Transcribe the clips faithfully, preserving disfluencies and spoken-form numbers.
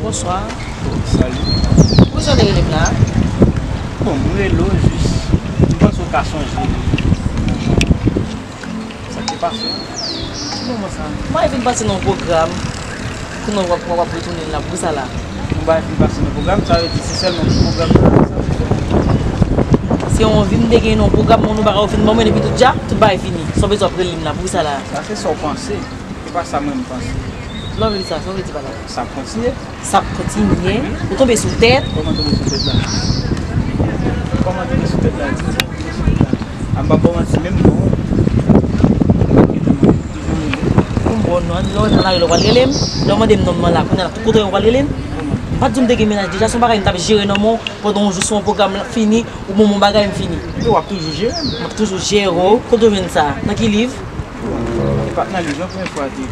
Bonswa. Salut. Poukisa w te rele m la? Bon, m rele w jis. M panse w ka sonje sa k te pase. Ki moman sa? M pa vin pase nan yon pwogram. Kounye a w ap, w ap retounen la, poukisa la? M pa vin pase nan pwogram, sa vle di se sèlman pou pwogram nan, sa vle di. Se yon anvi m te gen nan yon pwogram, moun ou pa ka ofri m, ban mwen epi tout dja, tout bagay fini. Sa w bezwen ap rele m la, poukisa la? Sa se sa w panse. Se pa sa mwen m panse. Sa w vle di sa? Sa w vle di pa la? Sa ap kontinye. Sa ap kontinye. Ou tonbe sou tèt. Kòman tonbe sou tèt la? Kòman tonbe sou tèt la? Di m sa tonbe sou tèt la. A m pa ba w manti menm non. Toujou rele. Ou bon non, lè w nan lari lè w pral rele m. Lè w mande m non m nan la, kounye a la, tout kote w pral rele m. M pa t di w m te gen mennaj deja, se yon bagay m t ap jere nan men w pandan yon jou, se yon pwogram la fini, ou ban m yon bagay m fini. Epi w ap toujou jere m. M ap toujou jere w. Kote w jwenn sa? Nan ki liv? E pa t nan liv non, premye fwa te.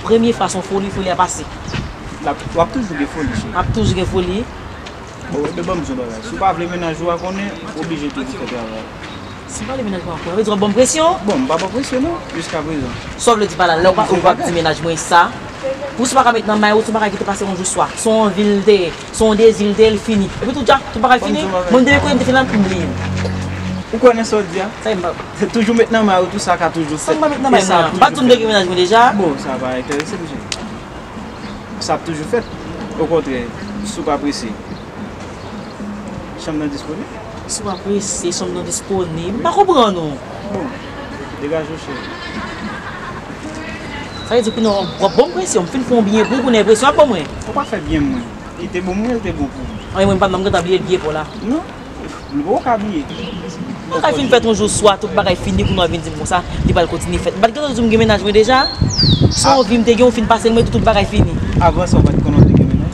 Premye fwa se yon foli, foli a pase. L ap, w ap toujou gen foli, cheri. M ap toujou gen foli. Bon, ebyen ban m di w yon bagay. Si w pa vle mennaj ou a konnen, w oblije toujou fè travay. Si m pa vle mennaj mwen a konnen, sa vle di w ap ban m presyon? Bon, m pa ba w presyon non, jiskaprezan. Sa w vle di pa la, lè w pa, ou pa di mennaj mwen sa. Pou si w pa ka met nan may ou, si w pa ka kite pase yon jou swa. Se yon anvi l te ye, se yon dezi l te ye, l fini. Epi tout dja, tout bagay fini. Mwen m te kote m te fini la, m bliye l. Ou kwè nan sa w di a? Sa m pa. Toujou met nan may ou, tout sa ka toujou fèt. Sa m pa met nan may mwen an? M pa di w m te gen mennaj mwen deja? Bon, sa pa enterese m, cheri. Sa ap toujou fèt. Okontrè, si w pa prese, chanm nan disponib. Si w pa prese, chanm nan disponib. M pa konprann ou. Bon, degaje w, cheri. Sa vle di kounye a w ap ban m presyon. M fin fè yon byen pou ou, kounye a presyon ap ban mwen. Ou pa fè byen mwen. Li te bon mwen, li te bon pou ou. Anyen, mwen m pa, m gentan bliye l byen pou w la. Non. M poko ka bliye. Bagay fin fèt yon jou swa, tout bagay fini, kounye a w vin di m konsa, li pral kontinye fèt. M pa t gentan di w m gen mennaj mwen deja? Se yon vi m te gen, w fin pase l, mwen tou, tout bagay fini. Avan sa, w pa t konnen w te gen mennaj?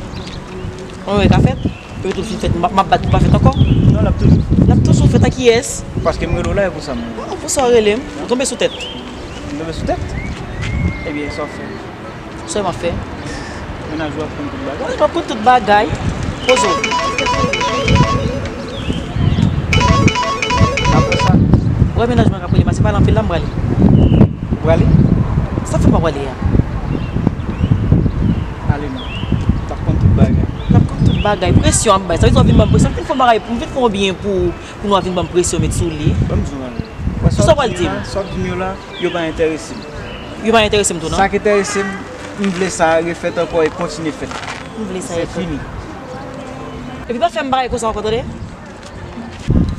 Anyen ka fèt? Epi tout fin fèt, m ap, m ap bat pou l pa fèt ankò? Non, l ap toujou fèt. L ap toujou fèt a kiyès? Paske m rele w la, e pou sa m rele w. Pou sa w rele m? Ou tonbe sou tèt. M tonbe sou tèt? Ebyen, sa w fè? Sa m ap fè? Mennaj ou ap konn tout bagay. Mennaj mwen ap konn tout bagay. Poze w. Apre sa? Ou wè mennaj mwen k ap rele m a, se pa l anpil la m prale. Ou prale? Sa fè m pa prale a? Ale non. L ap konn tout bagay. L ap konn tout bagay. Presyon ap bay. Sa vle di w ap vin ban m presyon. M fin fè yon bagay, m fin fè yon byen pou, pou nou ap vin ban m presyon met sou li. Ban m di w bagay. Wè sa w ap di m yo la, sa w ap di m yo la, yo pa enterese m. Yo pa enterese m tou, non? Sa k enterese m, m vle sa refèt ankò e kontinye fèt. M vle sa refèt. Se fini. Epi pa fè m bagay konsa ankò, tande?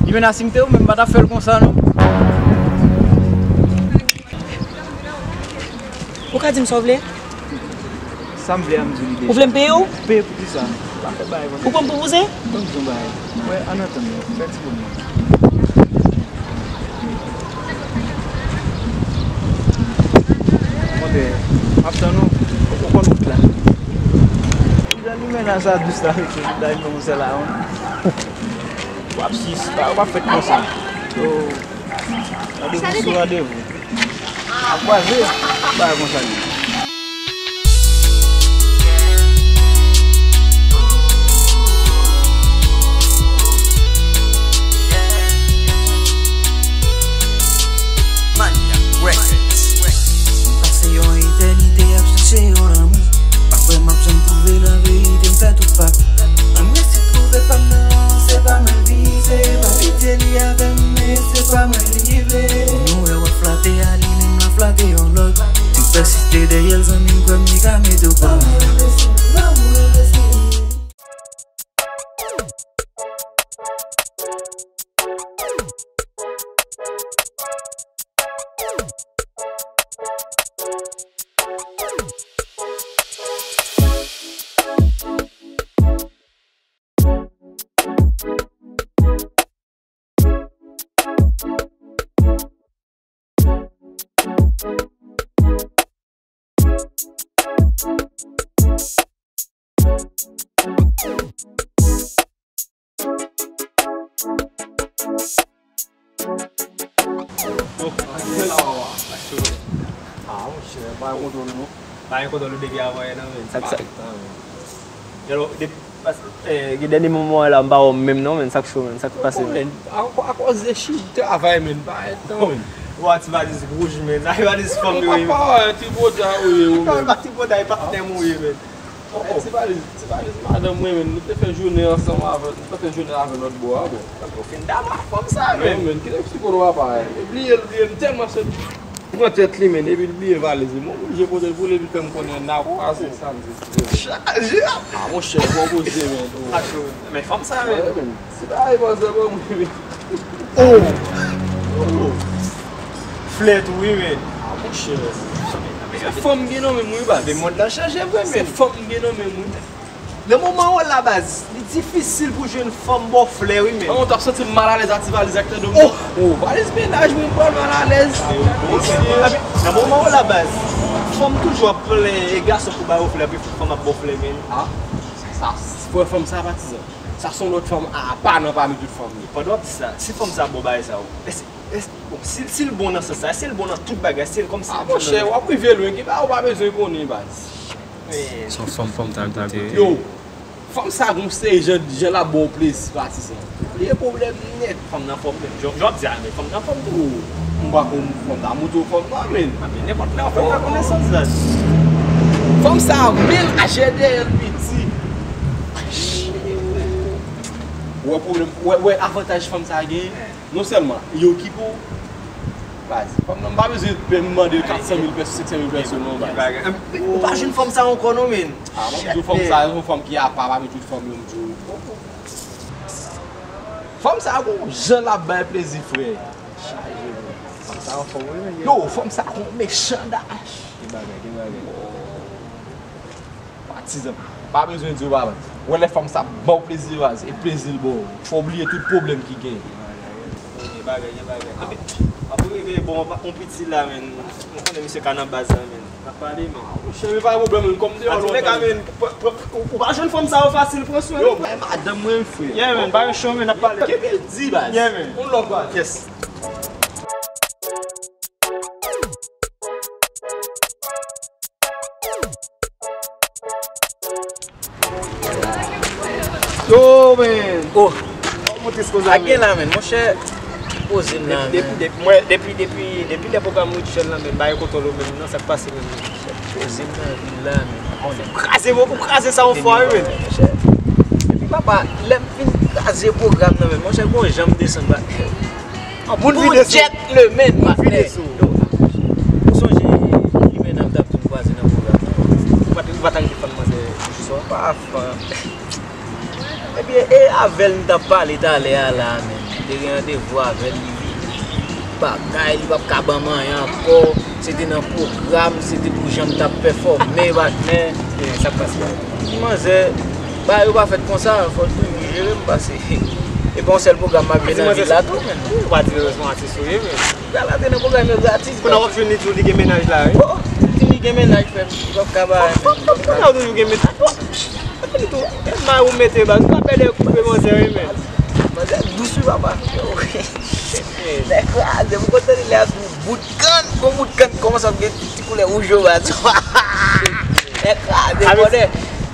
Li menace m te ou, men m pa t ap fè l konsa, non. Ou ka di m sa w vle? Sa m vle a, m di w li deja. Ou vle m peye w? Peye pou kisa? Pa fè bagay konsa. Ou pran m pou bouzen? Ban m di w yon bagay. Wè, ann antann nou. Fè ti bonè. Monte, m ap tann ou, ou konn wout la. Jan li menace a dous la, avèk se tout bagay, men yon sèl la, wi. W ap sis, w ap fèt konsa. So, randevou sou randevou. Ap kwaze, bagay konsa li. Manyak Records. M pase yon etènite ap chèche yon lanmou. Pa kwè m ap janm twouve l, an verite m fè tout pa. Ann resi twouve pa m nan, se pa mwen l vize, pa pitye li avè m, men se pa mwen li vle. Moun ou wè w ap flate a, li menm l ap flate yon lòt. Ti pèsiste dèyè l, zanmi m kwè m li ka mete w pa. Ah, monchè, pa gen kontwòl non. Pa gen kontwòl depi avan yè nan men. Sa k sa? Yalo, depi, eh, gen dènye moman la, m pa wè w menm non, men sa k cho, men sa k pase? Bon, men, akò-, akòz de chif travay, men, pa gen tan, men. Ou a ti valiz wouj, men, sa valiz fanm yo ye, men. Papa, ti boda ou ye, ou menm. Ti boda e patnè m ou ye, men. Oh, ti valiz, ti valiz madanm mwen, men nou te fè jounen ansanm avè, nou te fè jounen avè lòt bò a, men. Ou fin damou ak fanm sa, men. Men, men, kilè ki sou kont w apa, e? E bliye l, bliye l, m tèlman sot. Pran tèt li, men, epi l bliye valiz li. Mwen oblije pote l pou li, epi l fè m konnen n a pase samdi. Chaje! Ah, monchè, bon koze, men. Men fanm sa, men. Se bagay bòzè ban mwen, men. Oh! Oh! Flè tou, wi, men. Ah, monchè. Se fanm gen nan men m, wi, baz. Men mond lan chanje vre, men. Se fanm gen nan men m, wi. Nan moman w la, baz, li difisil pou jwenn fanm ba w flè, wi, men. An, w t ap santi m malalèz ak ti valiz ak tande m. Oh! Oh, valiz mennaj mwen, m pral malalèz. Nan moman w la, baz, fanm toujou ap plenyen e gason pou ba yo flè, epi fanm ap ba w flè, men. Ah, sa, frè fanm sa, patizan. Sa se yon lòt fanm apa nan pami tout fanm yo. Pandan w ap di sa, si fanm sa bon bagay sa, èske, èske, bon, si, si l bon nan sans sa, èske l bon nan tout bagay, si l kòmsi... Ah, monchè, w ap rive lwen, gen bagay ou pa bezwen konnen, baz. Se yon fanm, fanm ta goute. Yo, fanm sa gon seri jan, jan l ap ba w plezi, patizan. Li gen pwoblèm nèt. Fanm nan fòm menm. Jan, jan w ap di a, men fanm nan fòm tou. M pa konn fanm nan, montre w fanm nan, men. A, men nenpòt lè w fè konesans la. Fanm sa menm, achè dèyè l piti. Ou wè pwoblèm, ou wè, ou wè avantaj fanm sa genyen? Non sèlman, yo ki pou, baz, fanm nan, m pa bezwen mande kat san mil pèso, senk san mil pèso, non, baz. Ou pa jwenn fanm sa ankò, non, men. Ah, mwen, m di w, fanm sa, yon fanm ki apa pami tout fanm yo, m di w. Fanm sa, gon jan l ap bay plezi, frè. Chaje, bro. Fanm sa anfòm, wi, men. Yo, fanm sa, gon mechan dach. Ki bagay, ki bagay. Patizan, pa bezwen di w, papa. Wè lè fanm sa ba w plezi, baz, e plezi l ba w. Fò w bliye tout pwoblèm ki genyen. Gen bagay, gen bagay. Anpi, anpi rive, bon, yon piti la, men. Mwen konnen misye ka nan baz la, men. N ap pale, men. Monchè, men pa gen pwoblèm, men, kòm deyò lontan. Antouleka, men, ou pa jwenn fanm sa yo fasil, pran swen. Yo, bay madanm mwen, frè. Yeah, men, pa gen cho, men, n ap pale. Kenbe l di, baz. Yeah, men. On lòk, baz. Yes. Yo, men. Oh. Kòman tris konsa, men? Gen la, men. Monchè, poze m la, men. Depi, depi, mwen, depi, depi, depi lè pwogram Rutshelle la, men, bay kontwòl ou, men, nan sa k pase, men. Poze m nan vil la, men. Ou kraze, ou kraze sa yon fwa, wi, men. Epi, papa, lè m fin kraze pwogram nan, men, monchè, gon jan m desann, pa. Moun vide sou. Jet le men, patnè. Yo, ou sonje limena m t ap di m kwaze nan pwogram nan? Ou pa t, ou pa t arive fann manzè jodi swa? Pa fann. Ebyen, e avè l m t ap pale talè a la, men. M te gen randevou avè l, li vini. Bagay, li p ap ka ban m anyen ankò. Se te nan pwogram, se te pou jan m t ap pèfòme, patnè. E, sa k pase? Ti manzè, bagay yo pa fèt konsa, fò l toujou jere m pase. E pa yon sèl pwogram m ap jwe nan vil la tou, men. Ou pa di erezman atis ou ye, men. Gala te nan pwogram yo gratis. Kounye a w ap jwenn li di w li gen mennaj la, wi. Oh, di m li gen mennaj, frè m, li p ap ka ba. Kounye a w toujou gen mennaj. Bon, epi li tou, e may ou mete, baz, ou pa pèdi koupe manzè, wi, men. Manzè dous, wi, papa. Nèg kraze, m kontan li lè a tou. Bout kann, gon bout kann kòmanse ap gen ti koulè wouj yo, baz. Nèg kraze, bòdè.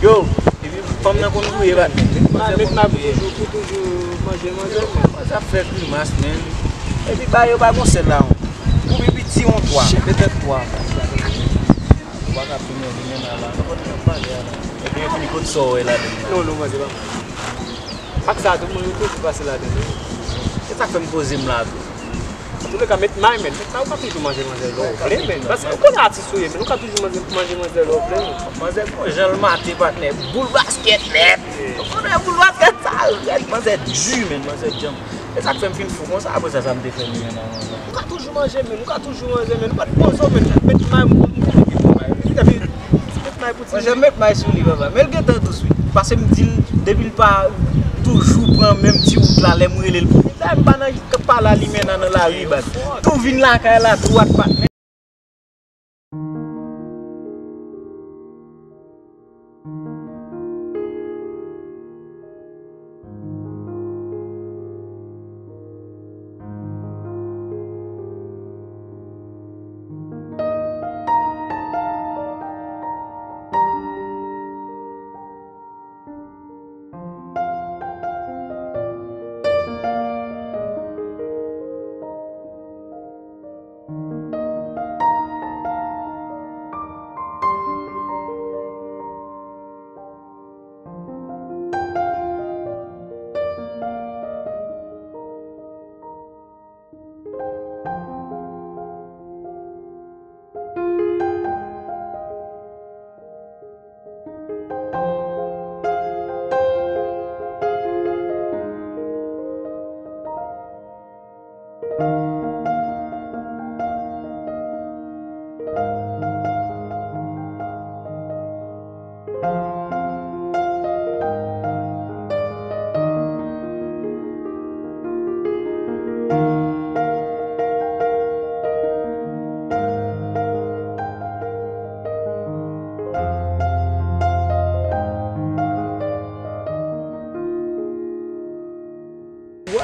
Yo, epi fanm nan konn gouye, baz. Met may pou toujou, pou toujou manje manzè, men. Sa fè grimas, men. Epi ba yo pa gon sèl la, non. Pou pi piti, yon twa, petèt twa. Ou pa ka tounen vin nan la. Epi yo fini kot sa w wè ladan la. Non, non, manzè pa mal. Ak sa, tout moun yo toujou pase ladan, wi. Se sa k fè m poze m la tou. Antouleka, met may, men. Met may, ou ka toujou manje manzè lè w vle, men. Paske ou konnen atis ou ye, men. Ou ka toujou manje, manje manzè lè w vle, men. Manzè gon jan l mate, patnè. Boul baskèt nèt. Ou konnen boul baskèt sa rèd, manzè di, men. Manzè djanm. E sa k fè m fin fou konsa, apre sa, sa m te fè li menm avan sa. Ou ka toujou manje, men. Ou ka toujou manje, men. Ou pa t poze w, men. Met may, m, m, m, m, m, m, m, m, m, m, m, m, m, Manje met may sou li, papa. Men l gentan dous, wi. Paske m di l, depi l pa toujou pran menm ti wout la, lè m rele l pou vin. Dayè, m pa nan pale a limena nan lari, baz. Tou vin lakay la, dwat, patnè.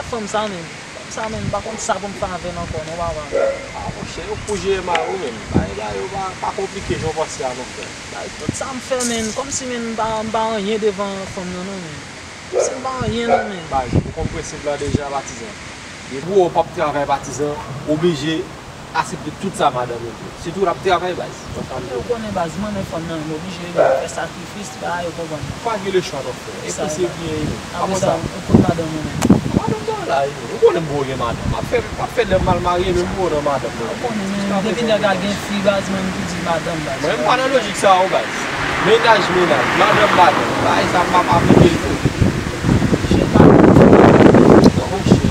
Fanm sa menm. Fanm sa menm, m pa konn sa pou m fè avè l ankò non, papa. Ah, monchè, yo pou jere mari w menm. Bagay la, yo pa, pa konplike jan w panse a non, frè. Bagay, tout sa m fè, menm, kòmsi, menm, m pa, m pa anyen devan fanm nan non, menm. Kòmsi m pa anyen non, menm. Baz, ou konn prensip la deja, patizan. Depi w p ap travay, patizan, oblije aksepte tout sa madanm ou di w. Sitou l ap travay, baz. Ou konnen, baz, mwen menm fanm nan, m oblije fè sakrifis, bagay, ou konprann. Pa gen lechwa non, frè. E panse byen, e. Apre sa, ou kot madanm ou menm? Madanm nan la, e. Ou konnen m poko gen madanm. M ap fè, m ap fè lè m mal marye, men m poko nan madanm, non. Ou konnen, men depi nèg la gen fi, baz, mwen m toujou di madanm, baz. Mwen m pa nan lojik sa yo, baz. Mennaj, mennaj. Madanm, madanm. Bagay sa, m p ap aplike l tou. Chèf pa. Non, monchè.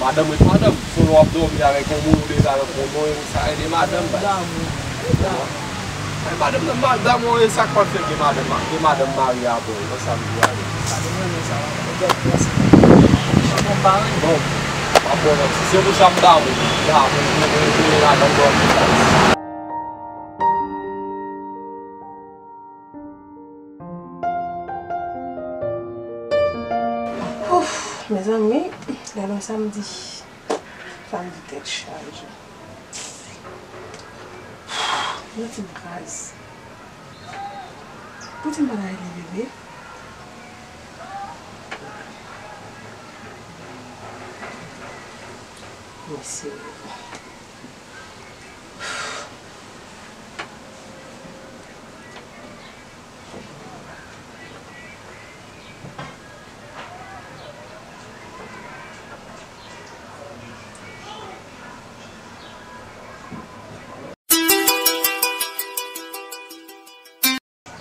Madanm ret madanm. Selon w ap dòmi avèk yon moun, ou leve avèk yon nonm, sa rele madanm, baz. Damou. Damou. Men madanm nan, madanm, e sa k pral fè gen madanm, gen madanm marye apre w, nan sa m di a. Sa te renmen sa, w ap gade plas. Bon, pa renmen. Bon, m ap ba w manti. Se pou sa m damou. Damou, mwen, mwen, mwen, madanm dòmi, baz. Ouf, mezanmi, lè lwen samdi, samdi tèt chaje. Mwen ti m raz. Poutine pa ta rele bebe. Mesye.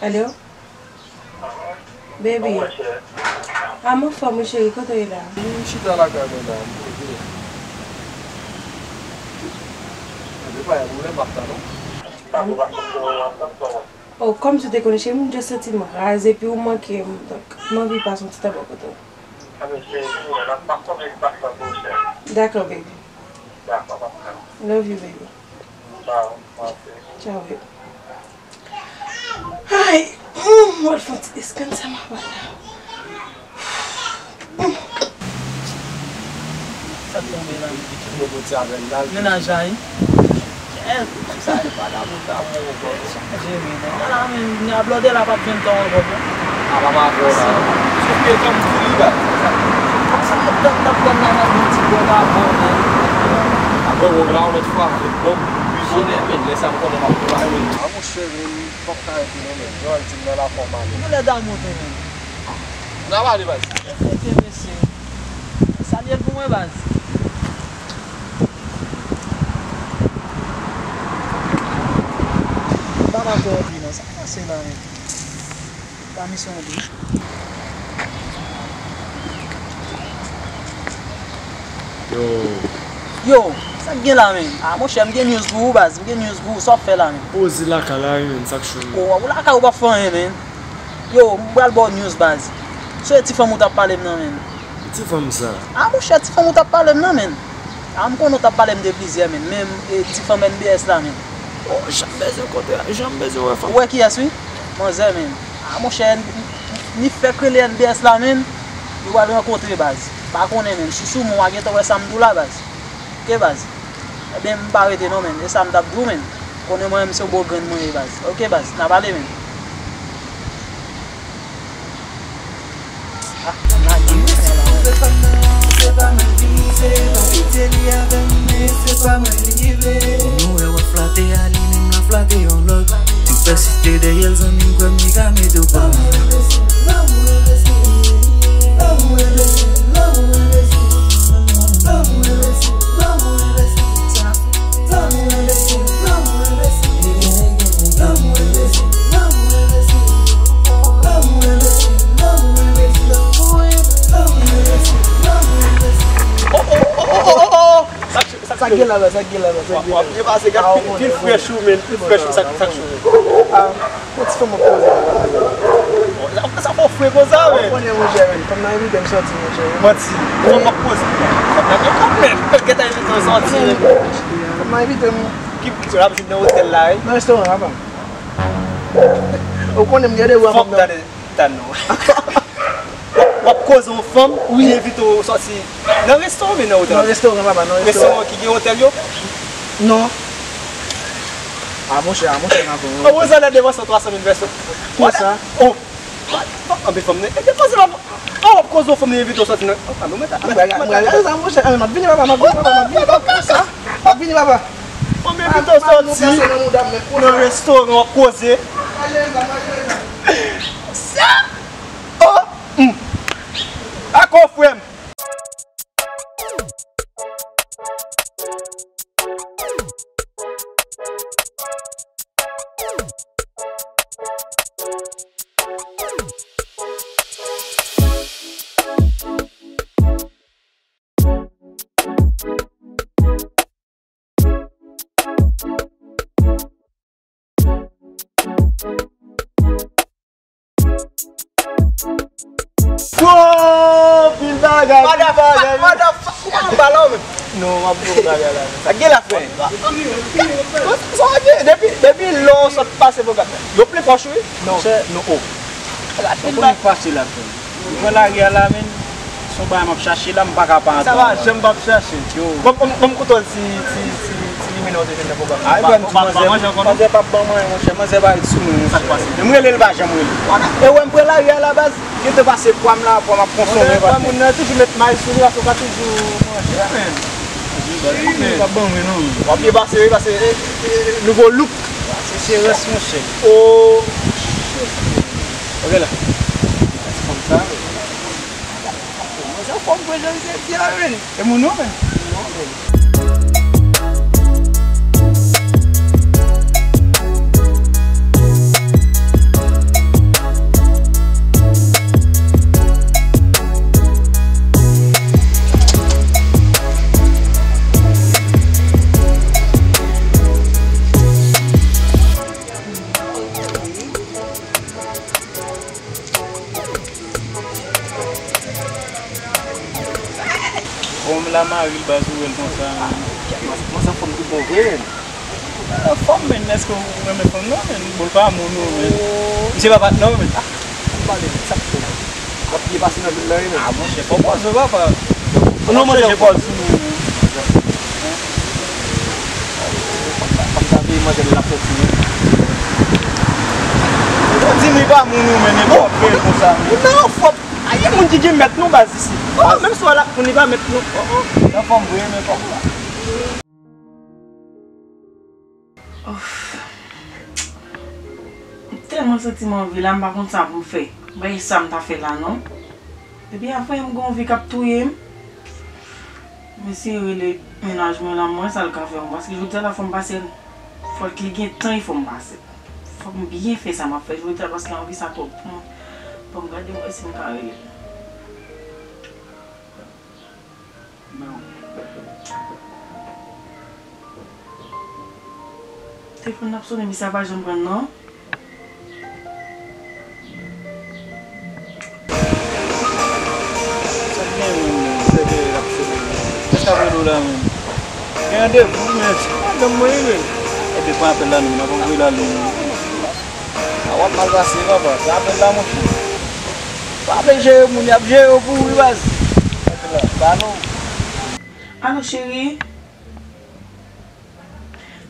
Alo? Baby. A, m anfòm wi, cheri, kote w ye la? M chita lakay mwen la, m poze. Mande pa yon pwoblèm, m ap tann ou. Oh, kòmsi w te konnen, cheri, m just santi m raz epi ou manke m. Donk, m anvi pase yon ti tan bò kote w. Dakò, baby. Love you, baby. Ciao, baby. Ay, mm, mwen fè yon ti deskann sa m ap la. Sa k tonbe la? Mennaj la, wi. Chèf, sa e pa damou, damou ankò. Chanje, men. Ala, men, nèg blòdè la p ap jwenn tan ankò, non. A, pa, pa, pa, la. Sou pye janm di li, baz. Sa, sa, t ap, t ap tann nan, nan yon ti blòdè avan, men. Apre, wòg la, yon lòt fwa, avèk bòm, vizonè, men, lè sa, m konnen m ap prepare. A, monchè, men, m p ap ka rete, non, men. Jan l di m nan la fò m ale. Kilè damou te, men? N ap ale, baz. Rete, mesye. Salye l pou mwen, baz. M pa makè anpil, non. Sa k pase la, menm? Pa misyon anpil. Yo. Yo, sa k gen la, menm? A, monchè, m gen news pou ou, baz. M gen news pou ou. Sa w ap fè la, menm? Poze lakay la, wi, menm. Sa k cho, menm? O, ou lakay ou p ap fè anyen, menm. Yo, m pral ba w news, baz. Se ti fanm ou t ap pale m nan, menm. Ti fanm sa. A, monchè, ti fanm ou t ap pale m nan, menm. A, m konnen w t ap pale m de plizyè, menm. Menm, e, ti fanm N B S la, menm. O, jan m bezwen kontre, jan m bezwen wè fanm. Ou wè kiyès, wi? Manzè, menm. A, monchè, ni fèk rele N B S la, menm. Yo pral rankontre, baz. Pa konnen, menm. Si sou mwen, w a gentan wè sa m di w la, baz. Oke, baz. Ebyen, m pa rete non, menn. E sa m t ap di w, menn. Konnen mwen menm se yon bo grenn mwen ye, baz. Oke, baz. N a pale, menn. Ah, m lage. Se pa mwen ki rive, pa kite li avè m, men se pa mwen li rive. Moun nou wè w ap flate a, li menm l ap flate yon lòt. Ti pèsiste dèyè l, zanmi m, kwè m li ka mete w pa mwen. Sa k gen la, sa k gen la, sa k gen la. W ap byen pase, gad pil, pil frèch ou, men, pil frèch ou, sa k, sa k cho, men. Ah, yon ti fanm ap poze la. Sa, sa fò fre konsa, men. Ou konnen, monchè, men. Fanm nan envite m sòti, monchè. Manti. Fanm ap poze. Fanm nan gen kòb, men. L gentan envite w sòti, men. Fanm nan envite m. Ki, ki, l ap jwenn nan otèl la, wi. Nan restoran, papa. Ou konnen m gen de bwa fanm nan. Fòk tande, tande non. W ap koze yon fanm, li envite w sòti nan restoran oubyen nan otèl? Nan restoran, papa, nan restoran. Restoran ki gen otèl yo? Non. A, monchè, a, monchè, nan konn. An, Wozana devan san twa san mil vèso. Konsa? Oh! Anben fanm nan, e defanse la. An, w ap koze yon fanm, li envite w sòti nan. An, nou mèt a. M ap gade sa, monchè. An, m ap vini, papa, m ap vini, papa, m ap vini, papa. Konsa? M ap vini, papa. Fanm envite w sòti nan restoran, w ap koze. Sa! Oh! Hmm. Ako, frè m. Gwo anpil bagay, anpil bagay. Motherfuck, motherfuck, ou pa nan bal la, ou menm? Non, m ap gwo bagay la. Sa gen la, frè? Sa w gen? Depi, depi lè w sot pase, bro, gad. Yo plen pòch, wi. Non. Monchè, non, oh. Ou konnen k pase la, frè. Ou pran lari a la, menn. Se yon bagay m ap chache la, m pa ka pa antre. Sa va, janm p ap chache. Yo. Bon, bon, bon, m kontan ti, ti, ti, ti limena w te jwenn nan pwogram. Ay, ban m di manzè, manzè p ap ban mwen, monchè, manzè pa ret sou mwen, monchè. Sa k pase? Menm rele l pa janm rele. E wè m pran lari a la baz, gentan pase pwa m la, pwa m ap konsome. Wè, moun nan toujou met may sou li, paske w ka toujou manje, menn. Wi, menn. P ap ban mwen, non. W ap byen pase, wi, pase, e, e, e, nouvo look. Se cherans, monchè. Oh. Ok la. Fanm sa. Manzè fò m pran jan misye di la, menn. E moun ou, menn? Fanm la mari l baz ou wè l konsa. Mwen sa fanm ki bon vre, menn. Fanm, menn, èske ou renmen fanm nan, menn? Bon, l pa moun ou, menn. Misye pa patnè w, menn. Ah, m pale, sa k fè? W ap byen pase nan vil la, wi, menn. Ah, monchè, fò w pòze w, papa. Non, monchè, pòze w. Fanm sa veye manzè l la fè ti, menn. Ou di m li pa moun ou, menn, e bon, fè l konsa. Non, fò A, gen moun ki gen mèt non baz isi. Oh, menm si w al ak moun, li pa mèt non. Oh, oh. Nan fanm vre, men fanm la. Ouf. M tèlman santi m anvi la, m pa konn sa pou m fè. M pa gen sa m ta fè la, non. Depi apre, m gen yon vi k ap touye m. M eseye rele mennaj mwen la, m wè sa l ka fè mwen. Paske jodi a la, fò m pase l. Fòk li gen tan, il fò m pase l. Fòk m byen fè sa m ap fè jodi a, paske anvi sa twòp pou mwen. Fò m gade m wè si m ka rele l. Non. Telefòn nan ap sonnen, misye a pa janm pran l, non. Sa k gen menm, menm? Sèkèy l ap sèkèy menm. Sa k ap rele w la menm? Gen randevou menm? Madanm mwen wi menm. Ebyen pran apèl la non, n ap anvoye l ale non. A w ap mal pase papa, pran apèl la monchè. Pa vle jere moun, y ap jere w pou ou wi baz. Apèl la, ba non. Alo cheri.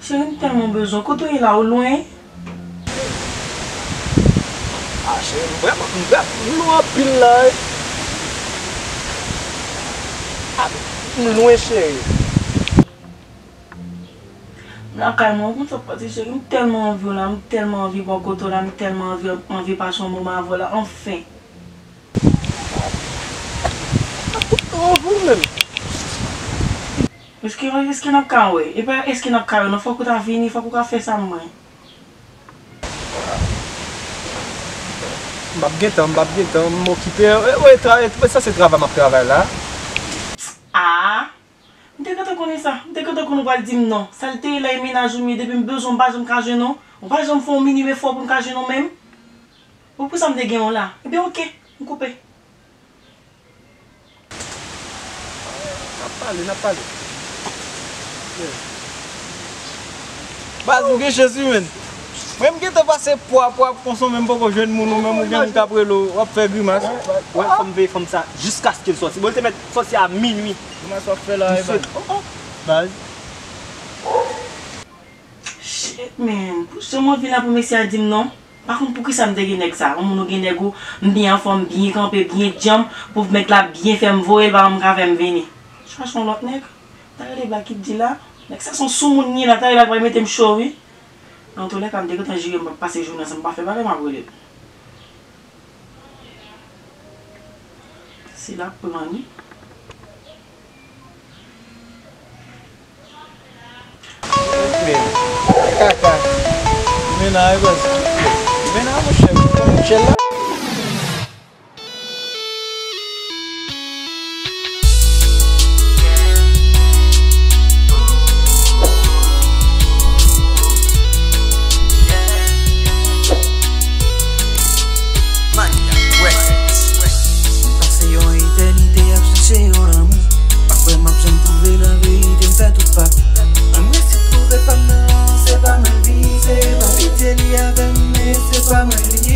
Cheri, m tèlman bezwen w. Kote w ye la, ou lwen? Ah, cheri, m vrèman, m vrèman, m lwen anpil la, wi. Ah, m lwen, cheri. M lakay mwen, ou konn sa k pase, cheri, m tèlman anvi w la, m tèlman anvi bò kote w la, m tèlman anvi, anvi pase yon moman avè w la, anfen. Ak tout tan anvi w menm. Èske, èske n ap ka wè? E pa èske n ap ka wè, non, fòk ou ta vini, fòk ou ka fè sa mwen. M p ap gen tan, m p ap gen tan, m okipe. E, e, tra-, e, sa se travay m ap travay la. Ah! M te gentan konnen sa. M te gentan konnen ou pral di m non. Sa l te ye la e mennaj ou m ye, depi m bezwen w, m pa janm ka jwenn ou. Ou pa janm fè yon minim efò pou m ka jwenn ou menm. Bon, pou sa m te gen w la. Ebyen, oke, m koupe. N ap pale, n ap pale. Baz, ou gen chans wi, menn. Mwen m gentan pase pwa, pwa konsa, menm poko jwenn moun, ou menm ou gen moun k ap rele w, w ap fè grimas. Wè, fò m veye fanm sa jiskaske l sòti. Bon, li te mèt sòti a minui. Grimas w ap fè la, Evan. Oh, oh, baz. Shit, man. Pou jan mwen vin la pou mesye a di m non. Pa konn poukisa m te gen nèg sa. Yon moun ou gen nèg ou, m byen anfòm, byen kanpe, byen djanm, pou nèg la byen fè m voye l, pa janm ka fè m vini. Chache yon lòt nèg. Ta rele Black Kid di la. Nèg sa se yon soumoun li ye la, ta rele l pral mete m cho wi. Antoulèka, m te gentan jire m p ap pase jounen ansanm, m pa fè bagay, m ap rele l. Si l ap pran li. Kaka. Mena, e baz. Mena, monchè, monchè la. Mwen pase yon etènite ap chache yon lanmou. Pa kwè m ap janm twouve laverite m fè tout pa. Mwen resi twouve pa m nan, se pa mwen l vize. Pa pitye li avè m, men se pa mwen li ye.